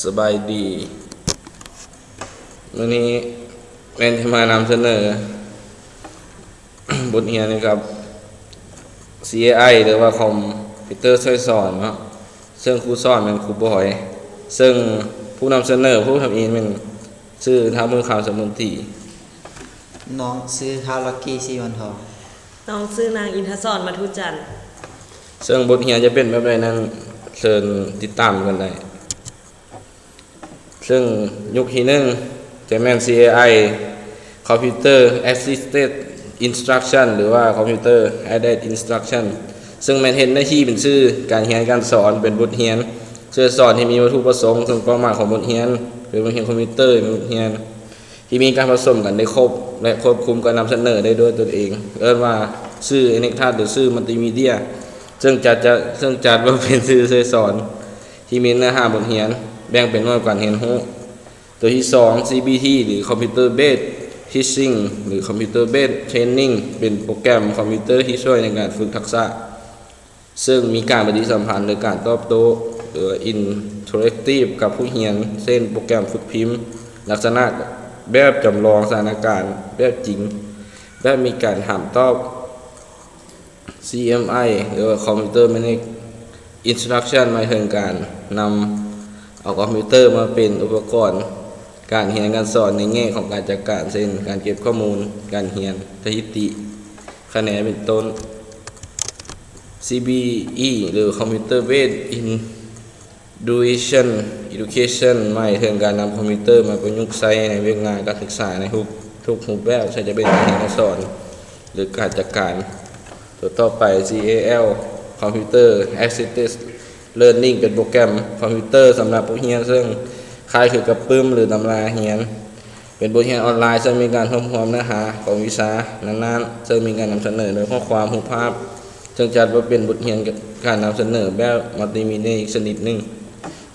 ສະບາຍດີ ມື້ນີ້ແມ່ນຈະມານຳສະເໜີບົດຮຽນກ່ຽວກັບ CAI ຫຼືວ່າຄອມພິວເຕີຊ່ວຍສອນເນາະ, ເຊິ່ງຄູສອນແມ່ນຄູບອຍ, ເຊິ່ງຜູ້ນຳສະເໜີຜູ້ທຳອິດແມ່ນຊື່ ທ້າວ ມືຄຳ ສະມຸນຕີ. ນ້ອງຊື່ ທ້າວ ລັກກີ້ ສີວັນທອງ. ນ້ອງຊື່ ນາງ ອິນທະສອນ ມະທຸຈັນ. ເຊິ່ງບົດຮຽນຈະເປັນແບບໃດນັ້ນ ເຊີນຕິດຕາມກັນໄດ້. ເຊິ່ງຍຸກທີໜຶ່ງຈະແມ່ນ CAI Computer Assisted Instruction ຫຼືວ່າ Computer Aided Instruction ເຊິ່ງແມ່ນເຮັດໜ້າທີ່ເປັນສື່ການຮຽນການສອນ ເປັນບົດຮຽນຊ່ວຍສອນທີ່ມີວັດຖຸປະສົງ ເຊິ່ງເປົ້າໝາຍຂອງບົດຮຽນເປັນບົດຮຽນຄອມພິວເຕີ ເປັນບົດຮຽນ ທີ່ມີການປະສົມກັນໄດ້ຄົບ ແລະ ຄວບຄຸມການນຳສະເໜີໄດ້ດ້ວຍຕົນເອງ ເອີ້ນວ່າສື່ເອເລັກທຣອນ ຫຼື ສື່ມັນຕີມີເດຍ ເຊິ່ງຈັດ ເຊິ່ງຈັດວ່າເປັນສື່ຊ່ວຍສອນທີ່ມີເນື້ອຫາບົດຮຽນແບ່ງເປັນໜ່ວຍການຮຽນຮູ້. ຕົວທີສອງ CBT ຫຼື Computer Based Teaching ຫຼື Computer Based Training ເປັນໂປຣແກຣມຄອມພິວເຕີທີ່ຊ່ວຍໃນການຝຶກທັກສະ ເຊິ່ງມີການປະຕິສຳພັນ ຫຼື ການຕອບໂຕ້ ຫຼື interactive ກັບຜູ້ຮຽນ ເຊັ່ນ ໂປຣແກຣມຝຶກພິມ ລັກສະນະແບບຈຳລອງສະຖານະການແບບຈິງ ແບບມີການຖາມຕອບ CMI ຫຼືວ່າ Computer Managed Instruction ໝາຍເຖິງການນຳເອົາຄອມພິວເຕີມາເປັນອຸປະກອນການຮຽນການສອນໃນແງ່ຂອງການຈັດການ ເຊັ່ນ ການເກັບຂໍ້ມູນການຮຽນ, ສະຖິຕິ, ຄະແນນ ເປັນຕົ້ນ. CBE ຫຼື Computer Based Induction Education ໝາຍເຖິງການນຳຄອມພິວເຕີມາປະຍຸກໃຊ້ໃນວຽກງານການສຶກສາໃນທຸກຮູບແບບ ເຊິ່ງຈະເປັນການຮຽນການສອນ ຫຼື ການຈັດການ. ຕົວຕໍ່ໄປ CAL Computer Assisted Learning ເປັນໂປຣແກຣມຄອມພິວເຕີສຳລັບຜູ້ຮຽນ ເຊິ່ງຄ້າຍຄືກັບປຶ້ມ ຫຼື ຕຳລາຮຽນ. ເປັນບົດຮຽນອອນລາຍເຊິ່ງມີການຮວບຮວມເນື້ອຫາຂອງວິຊານັ້ນໆ ເຊິ່ງມີການນຳສະເໜີດ້ວຍຂໍ້ຄວາມ, ຮູບພາບ ເຊິ່ງຈັດວ່າເປັນບົດຮຽນການນຳສະເໜີແບບມັນຕີມີເດຍອີກຊະນິດໜຶ່ງ.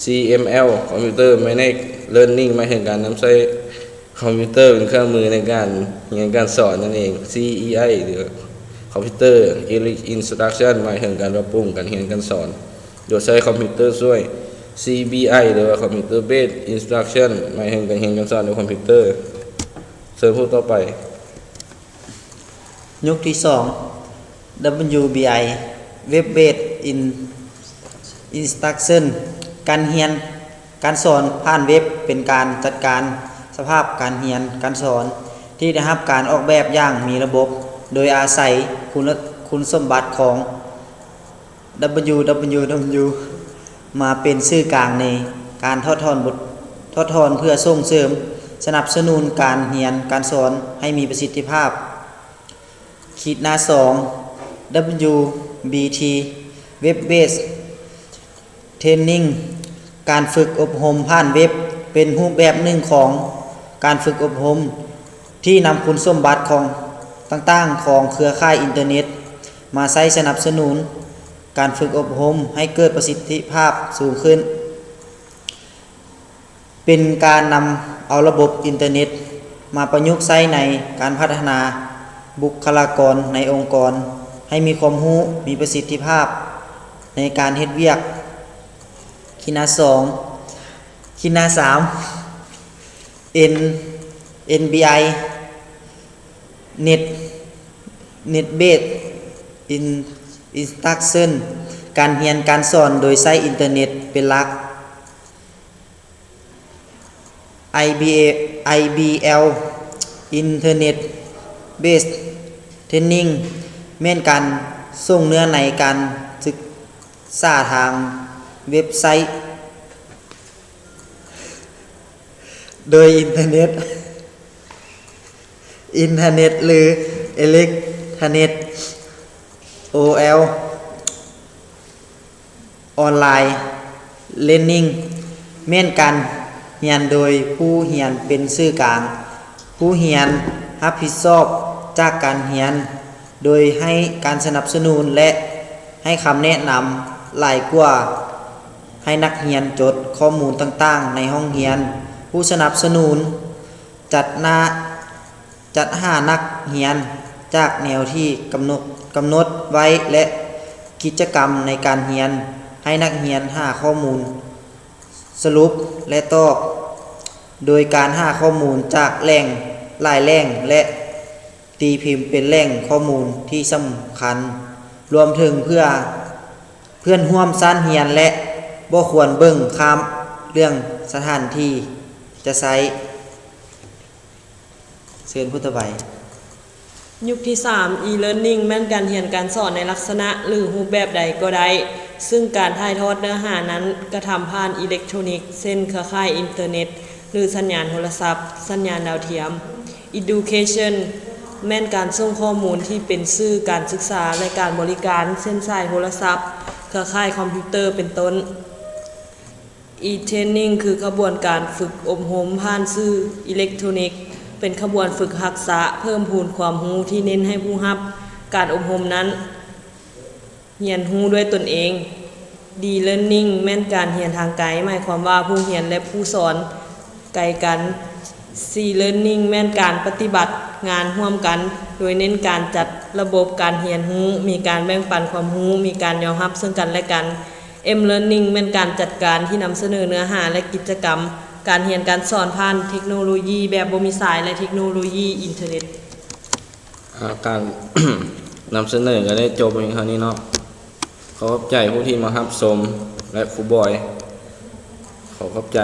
CML Computer Managed Learning ໝາຍເຖິງການນຳໃຊ້ຄອມພິວເຕີເປັນເຄື່ອງມືໃນການຮຽນການສອນນັ້ນເອງ. CEI ຫຼື Computer Aided Instruction ໝາຍເຖິງການປັບປຸງການຮຽນການສອນ ໂດຍໃຊ້ຄອມພິວເຕີຊ່ວຍ. CBI ຫຼືວ່າ Computer Based Instruction ໝາຍເຖິງການຮຽນການສອນດ້ວຍຄອມພິວເຕີ. ເຊີນຜູ້ຕໍ່ໄປ. ຍຸກທີສອງ WBI Web Based In Instruction ການຮຽນການສອນຜ່ານເວັບ ເປັນການຈັດການສະພາບການຮຽນການສອນທີ່ໄດ້ຮັບການອອກແບບຢ່າງມີລະບົບ ໂດຍອາໄສຄຸນ ຄຸນສົມບັດຂອງ WWW ມາເປັນສື່ກາງໃນການຖອດຖອນບົດ ຖອດຖອນເພື່ອສົ່ງເສີມສະໜັບສະໜູນການຮຽນການສອນໃຫ້ມີປະສິດທິພາບ. ຂີດໜ້າສອງ WBT Web Based Training ການຝຶກອົບຮົມຜ່ານເວັບ ເປັນຮູບແບບໜຶ່ງຂອງການຝຶກອົບຮົມທີ່ນຳຄຸນສົມບັດຂອງຕ່າງໆຂອງເຄືອຂ່າຍອິນເຕີເນັດ ມາໃຊ້ສະໜັບສະໜູນການຝຶກອົບຮົມໃຫ້ເກີດປະສິດທິພາບສູງຂຶ້ນ ເປັນການນຳເອົາລະບົບອິນເຕີເນັດມາປະຍຸກໃຊ້ໃນການພັດທະນາບຸກຄະລາກອນໃນອົງກອນໃຫ້ມີຄວາມຮູ້, ມີປະສິດທິພາບໃນການເຮັດວຽກ. ຂີດໜ້າສອງ ຂີດໜ້າສາມ N NBI Net Net Based In Instruction ການຮຽນການສອນໂດຍໃຊ້ອິນເຕີເນັດເປັນຫຼັກ. IBA IBL Internet Based Training ແມ່ນການສົ່ງເນື້ອໃນການສຶກສາທາງເວັບໄຊ ໂດຍອິນເຕີເນັດ, ອິນເຕີເນັດ ຫຼື ເອເລັກທຣອນິກ ໂອແອລ ອອນລາຍເລີນນິງ ແມ່ນການຮຽນໂດຍຜູ້ຮຽນເປັນສື່ກາງ. ຜູ້ຮຽນຮັບຜິດຊອບຈາກການຮຽນ ໂດຍໃຫ້ການສະໜັບສະໜູນ ແລະ ໃຫ້ຄຳແນະນຳຫຼາຍກວ່າ ໃຫ້ນັກຮຽນຈົດຂໍ້ມູນຕ່າງໆໃນຫ້ອງຮຽນ. ຜູ້ສະໜັບສະໜູນຈັດໜ້າ ຈັດຫານັກຮຽນຈາກແນວທີ່ກຳນົດ ກຳນົດໄວ້ ແລະ ກິດຈະກຳໃນການຮຽນ ໃຫ້ນັກຮຽນຫາຂໍ້ມູນ ສະຫຼຸບ ແລະ ຕອບ ໂດຍການຫາຂໍ້ມູນຈາກແຫຼ່ງຫຼາຍແຫຼ່ງ ແລະ ຕີພິມເປັນແຫຼ່ງຂໍ້ມູນທີ່ສຳຄັນ ລວມເຖິງເພື່ອ ເພື່ອນຮ່ວມຊັ້ນຮຽນ ແລະ ບໍ່ຄວນເບິ່ງຂ້າມເລື່ອງສະຖານທີ່ຈະໃຊ້. ເຊີນຜູ້ຕໍ່ໄປ. ຍຸກທີສາມ e-learning ແມ່ນການຮຽນການສອນໃນລັກສະນະ ຫຼື ຮູບແບບໃດກໍໄດ້, ຊຶ່ງການຖ່າຍທອດເນື້ອຫານັ້ນກະທຳຜ່ານອີເລັກໂທຣນິກ ເຊັ່ນ ເຄືອຂ່າຍອິນເຕີເນັດ ຫຼື ສັນຍານໂທລະສັບ, ສັນຍານດາວທຽມ. Education ແມ່ນການສົ່ງຂໍ້ມູນທີ່ເປັນສື່ການສຶກສາ ແລະ ການບໍລິການ, ເຊັ່ນ ສາຍໂທລະສັບ, ເຄືອຂ່າຍຄອມພິວເຕີ ເປັນຕົ້ນ. E-training ຄືຂະບວນການຝຶກອົບຮົມຜ່ານສື່ອີເລັກໂທຣນິກ, ເປັນຂະບວນຝຶກທັກສະເພີ່ມພູນຄວາມຮູ້ທີ່ເນັ້ນໃຫ້ຜູ້ຮັບການອົບຮົມນັ້ນຮຽນຮູ້ດ້ວຍຕົນເອງ. De-learning ແມ່ນການຮຽນທາງໄກ, ໝາຍຄວາມວ່າຜູ້ຮຽນ ແລະ ຜູ້ສອນໄກກັນ. C-learning ແມ່ນການປະຕິບັດງານຮ່ວມກັນ, ໂດຍເນັ້ນການຈັດລະບົບການຮຽນຮູ້, ມີການແບ່ງປັນຄວາມຮູ້, ມີການຍອມຮັບເຊິ່ງກັນ ແລະ ກັນ. M-learning ແມ່ນການຈັດການທີ່ນຳສະເໜີເນື້ອຫາ ແລະ ກິດຈະກຳການຮຽນການສອນຜ່ານເທັກໂນໂລຢີແບບບໍ່ມີສາຍ ແລະ ເທັກໂນໂລຢີອິນເຕີເນັດ. ອາ ການນຳສະເໜີກໍໄດ້ຈົບພຽງເທົ່ານີ້ເນາະ. ຂໍຂອບໃຈຜູ້ທີ່ມາຮັບຊົມ ແລະ ຄູບອຍ. ຂໍຂອບໃຈ.